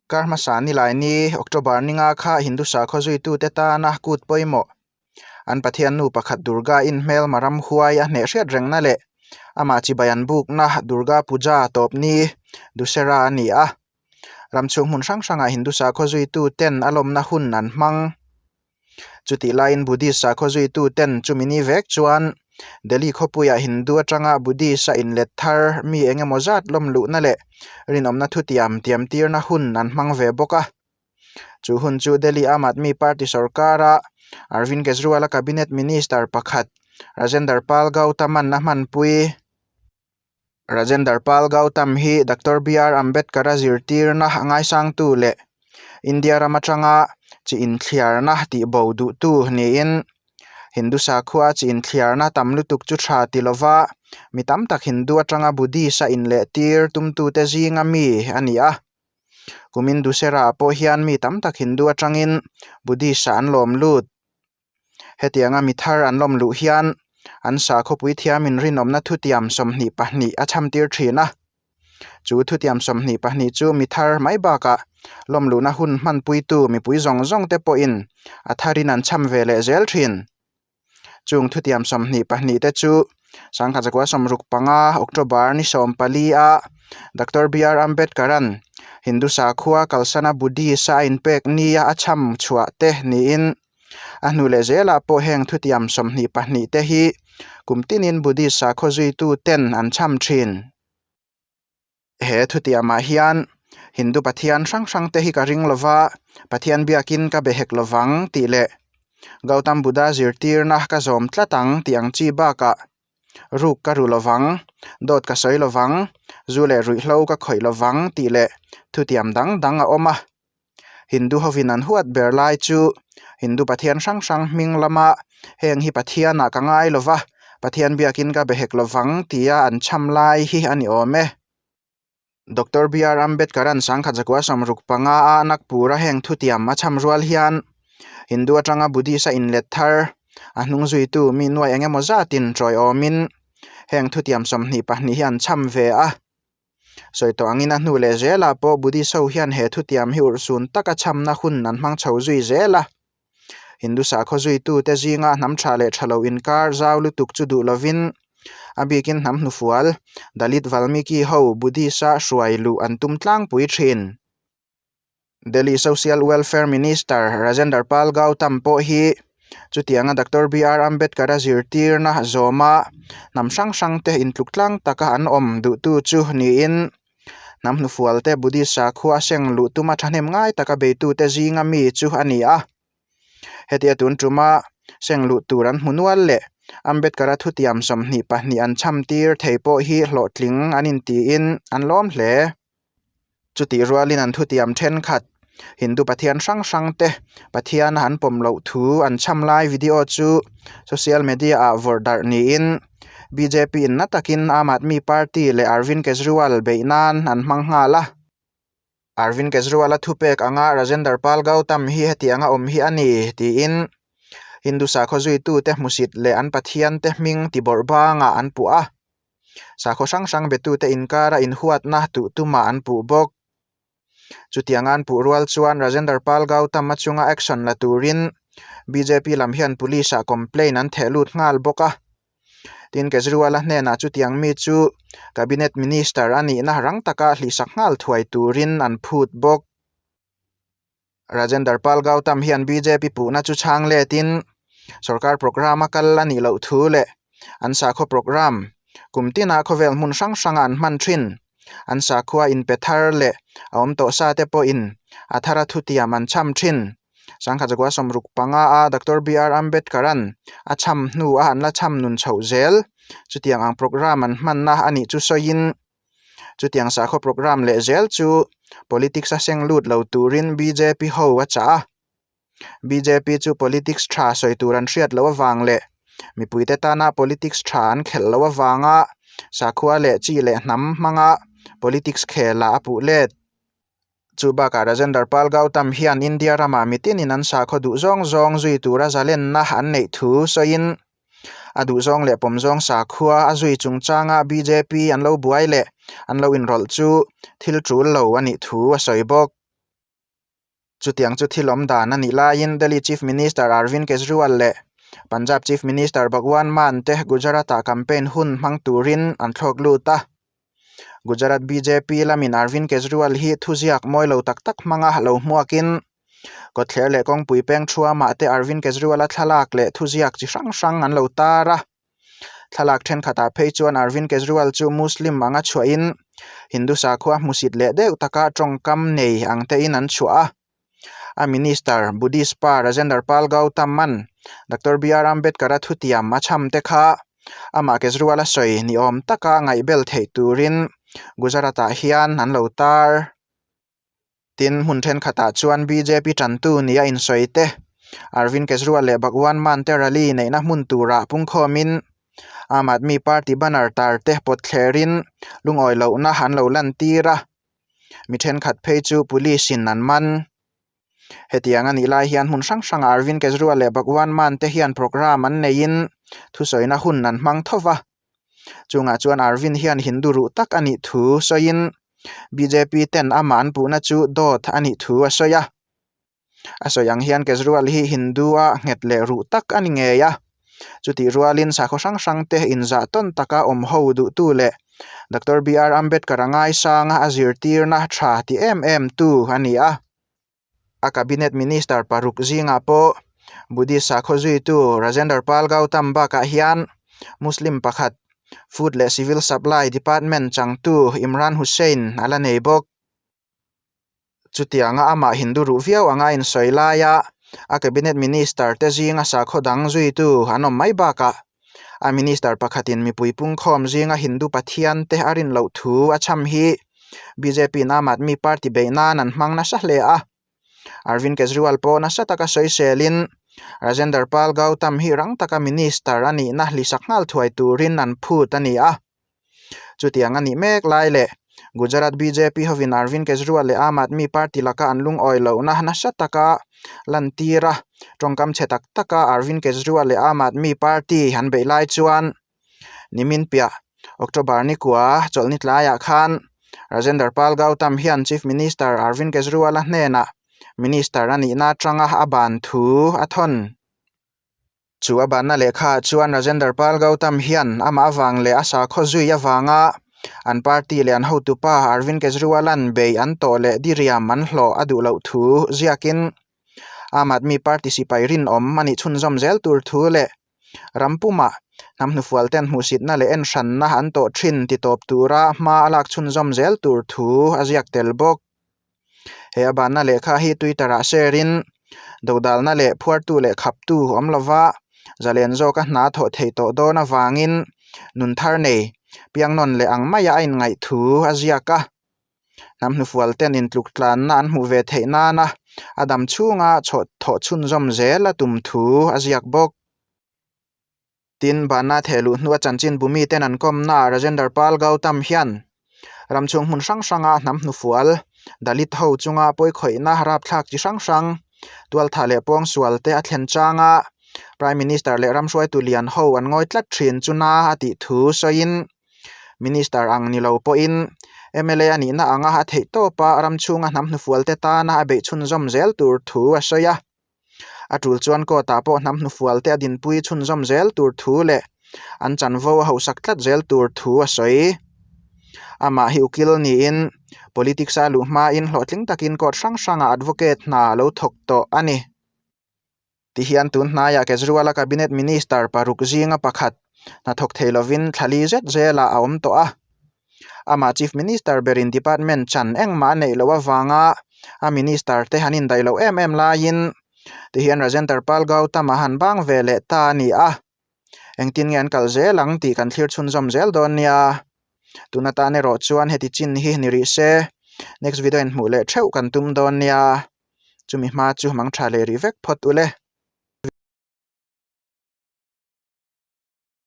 Kar hmasa nilai ni October ninga kha Hindu sakhaw zuitute tana kut pawimawh an Pathian nu pakhat Durga in hmelma ramhuai a hneh hriat rengna leh amah chibai an bukna Durga Puja tawp ni Dussehra a ni a. Ram chhung hmun hrang hrangah Hindu sakhaw zuituten a lawmna hun an hmang. Chutih laiin Buddhist sakhaw zuituten chumi ni vek chuan Delhi khawpuiah Hindu atanga Buddhist a inlet thar mi eng emaw zat lawm luhna leh rinawmna thutiam tiamtirna hun an hmang ve bawk a. Chu hun chu Delhi Aam Aadmi Party sorkara Arvind Kejriwal-a Cabinet Minister pakhat Rajendar Pal Gautam-a'n a hmanpui. Rajendar Pal Gautam hi Doctor BR Ambedkar-a zirtirna a ngaisangtu leh India ram atanga chi inthliarna tihbo duhtu niin Hindu sakhua chi inthliarna tam lutuk chu tha ti lova mi tam tak Hindu atanga Buddhist-a inlehtir tumtute zinga mi a ni a. Kumin Dussehra pawh hian mi tam tak Hindu atangin Buddhist-ah an lawm lut. Hetianga mi thar an lawm luh hian an sakhawpui thiamin rinawmna thutiam 22 a chhamtir thin a. Chu thutiam 22 chu mi thar mai bakah lawm luhna hun hmanpuitu mipui zawng zawng te pawhin a tharin an chham ve leh zel thin. Chung thutiam 22 te chu Sangkhat zakua 65 October ni 14 a Doctor BR Ambedkar-a'n Hindu sakhua kalsana Buddhist-a a inpek nia a chham chhuah te niin A hnu leh zelah pawh heng thutiam 22 te hi kum tinin Buddhist sakhaw zuitu ten an chham thin. He thutiamah hian Hindu pathian hrang hrang te hi ka ring lova, Pathian biakin ka be hek lovang tih leh Gautam Buddha zirtirna ka zawm tlat ang tih ang chi bakah ruk ka ru lovang, dawt ka sawi lovang, zu leh ruihhlo ka khawih lovang tih leh thutiam dang dang a awm a. Hindu hovin an huat ber lai chu Hindu pathian hrang hrang hming lama heng hi Pathianah ka ngai lo va, Pathian biakin ka be hek lo vang tia an chham lai hi a ni awm e. Doctor BR Ambedkar-a'n sangkhat zakua 65 a Nagpur-a heng thutiam a chham rual hian Hindu atanga Buddhist a inlet thar a hnung zuitu mi nuai eng emaw zatin tawiawmin heng thutiam 22 hi an chham ve a. Sawi tawh angin a hnu leh zelah pawh Buddhist ho hian he thutiam hi urhsun taka chhamna hun an hmang chho zui zel a. Hindu sakhaw zuitute zinga hnam tha leh tha lo inkar zau lutuk chu duh lovin a bikin hnam hnufual Dalit Valmiki ho Buddhist-a hruai luh an tum tlangpui thin. Delhi Social Welfare Minister Rajendar Pal Gautam pawh hi chutianga Doctor BR Ambedkar-a zirtirna zawma hnam hrang hrang te intluk tlang taka an awm duhtu chu niin hnam hnufual te Buddhist sakhua a seng luh tuma thahnem ngai taka beitute zinga mi chu a ni a. Hetia tun tuma seng luh tur an hmu nual leh Ambedkar-a thutiam 22 an chham tir thei pawh hi hlawhtling an intiin an lawm hle. Chutih rualin an thutiam thenkhat Hindu pathian hrang hrang te Pathian an pawm loh thu an chham lai video chu social media ah vawrh darh niin bjp in na takin Aam Aadmi Party leh Arvind Kejriwal beih nan an hmang nghal a. Arvind Kejriwal a thupek anga Rajendar Pal Gautam hi hetianga awm hi a ni tiin Hindu sakhaw zuitute hmusit leh an pathian te hming tibawrh bangah an puh a. Sakhaw hrang hrang betute inkara inhuatna tuh tumah an puh bawk. Chutianga an puh rual chuan Rajendar Pal Gautam a chunga action la turin bjp lam hian police ah complaint an theh lut nghal bawk a. Tin, Kejriwal-a hnenah chutiang mi chu Cabinet Minister a nihna rang taka hlihsak nghal thuai turin an phut bawk. Rajendar Pal Gautam hian bjp puhna chu chhang letin sorkar programme a kal a nih loh thu leh an sakhaw programme kum tina khawvel hmun hrang hranga an hman thin. An sakhua inpe thar leh a awm tawh sa te pawhin a thara thutiam an chham thin. Sangkhat zakua 65 a Doctor BR Ambedkar-a'n a chham hnu a an la chham nun chhoh zel. Chutiang ang programme an hmanna a nih chu sawiin Chutiang sakhaw programme leh zel chu politics a seng lut lo turin bjp ho a chah a. Bjp chu politics tha sawi tur an hriat loh avang leh mipuite tana politics tha an khelh loh avanga sakhua leh chi leh hnam hmanga politics khelah a puh let. Chu bakah Rajendar Pal Gautam hian India ramah mitinin an sakhaw duh zawng zawng zui tura zalenna an neih thu sawiin a duhzawng leh pawmzawng sakhua a zui chungchanga bjp an lo buai leh an lo inrawlh chu thil tul lo a nih thu a sawi bawk. Chutiang chu thil awm dan a nih laiin Delhi Chief Minister Arvind Kejriwal leh Punjab Chief Minister Bhagwant Mann te Gujarat-ah campaign hun hmang turin an thlawk lut a. Gujarat bjp lamin Arvind Kejriwal hi thuziak mawi lo tak tak hmanga lo hmuakin kawtthler leh kawngpui peng thuamah te Arvind Kejriwal-a thlalak leh thuziak chi hrang hrang an lo tar a. Thlalak thenkhatah phei chuan Arvind Kejriwal chu Muslim anga chhuahin Hindu sakhua hmusit leh deuh taka tawngkam nei ang tein an chhuah a. A minister, Buddhist pa Rajendra Pal Gautam-a'n Doctor BR Ambedkar-a thutiam a chham te kha amah Kejriwal a sawi ni awm taka ngaihbel theih turin Gujarat-ah hian an lo tar. Tin, hmun thenkhatah chuan bjp tantu nia insawi te, Arvind Kejriwal leh Bhagwant Mann te rally neihna hmun turah pungkhawmin Aam Aadmi Party banner tar te pawt thlerin lungawi lohna an lo lantir a, mi thenkhat phei chu police in an man. Hetiang a nih lai hian hmun hrang hrangah Arvind Kejriwal leh Bhagwant Mann te hian programme an neiin thusawina hun an hmang tho va. Chungah chuan Arvind hian Hindu ruh tak a nih thu sawiin bjp ten amah an puhna chu dawt a nih thu a sawi a. A sawi ang hian Kejriwal hi Hindu a nghet leh ruh tak a ni ngei a. Chutih rualin sakhaw hrang hrang te inzah tawn taka awm ho duhtu leh Doctor BR Ambedkar a ngaisanga a zirtirna tha ti em em tu a ni a. A cabinet minister paruk zingah pawh Buddhist sakhaw zuitu Rajendra Pal Gautam bakah hian Muslim pakhat Food leh Civil Supply Department changtu Imran Hussain a la nei bawk. Chutianga amah Hindu ruh viau anga insawi laia a cabinet minister te zinga sakhaw dang zuitu an awm mai bakah a minister pakhatin mipui pungkhawm zinga Hindu pathian te a rin loh thu a chham hi bjp in Aam Aadmi Party beih nan an hmang nasa hle a. Arvind Kejriwal pawh nasa taka sawiselin Rajendra Pal Gautam hi rang taka minister a nihna hlisak nghal thuai turin an phut a ni a. Chutiang a nih mek lai leh Gujarat bjp hovin Arvind Kejriwal leh Aam Aadmi Party laka an lungawi lohna nasa taka lantir a, tawngkam chhe tak taka Arvind Kejriwal leh Aam Aadmi Party an beih lai chuan nimin piah October ni kua chawlhni tlaiah khan Rajendra Pal Gautam hian Chief Minister Arvind Kejriwal-a hnenah Minister a nihna atanga a ban thu a thawn. Chu a banna lehkhaah chuan Rajendra Pal Gautam hian amah avang leh a sakhaw zui avanga an party leh an hotupa Arvind Kejriwal-a'n bei an tawh leh diriam an hlawh a duh loh thu ziakin Aam Aadmi Party sipai rinawm a nih chhunzawm zel tur thu leh ram pumah hnam hnufual ten hmuhsitna leh enhranna an tawh thin ti tawp tura hma a lak chhunzawm zel tur thu a ziak tel bawk. He a banna lehkha hi Twitter ah share in dodalna leh phuartu leh khaptu awm lova zalen zawka hna thawh theih tawh dawn avangin nun thar nei piangnawn leh ang maia a inngaih thu a ziak a. Hnam hnufual ten intluk tlanna an hmuh ve theih nana a dam chhunga chhawh thawh chhunzawm zel a tum thu a ziak bawk. Tin, Bana thehluh hnua chanchin bumi ten an kawmna Rajendra Pal Gautam hian ramchhung hmun hrang hranga hnam hnufual, Dalit ho chunga pawikhawihna rapthlak chi hrang hrang, tualtha leh pawngsual te a thlen changa Prime Minister leh ramhruaitu lian ho an ngawi tlat thin chu na a tih thu sawiin Minister ang ni lo pawhin mla a nihna anga a theih tawpa ramchhunga hnam hnufual te tana a beih chhunzawm zel tur thu a sawi a. A tul chuan court ah pawh hnam hnufual te a dinpui chhunzawm zel tur thu leh an chanvo a hauhsak tlat zel tur thu a sawi. Amah hi ukil niin politics a luh hmain hlawhtling takin court hrang hrangah advocate hna a lo thawk tawh a ni. Tihian tun hnaiah Kejriwal-a cabinet minister paruk zinga pakhat hnathawk thei lovin thla li zet zelah a awm tawh a. Amah Chief Minister berin department chan engmah a neih loh avanga a minister te han indaih loh em em laiin tihian Rajendra Pal Gautam a han bang ve leh ta a ni a. Engtin nge an kal zel ang tih kan thlir chhunzawm zel dawn nia. Tun atan erawh chuan heti chin hi ni rih se next video in hmuh leh theuh kan tum dawn nia. Chumi hma chu mangtha leh rih vek phawt ule.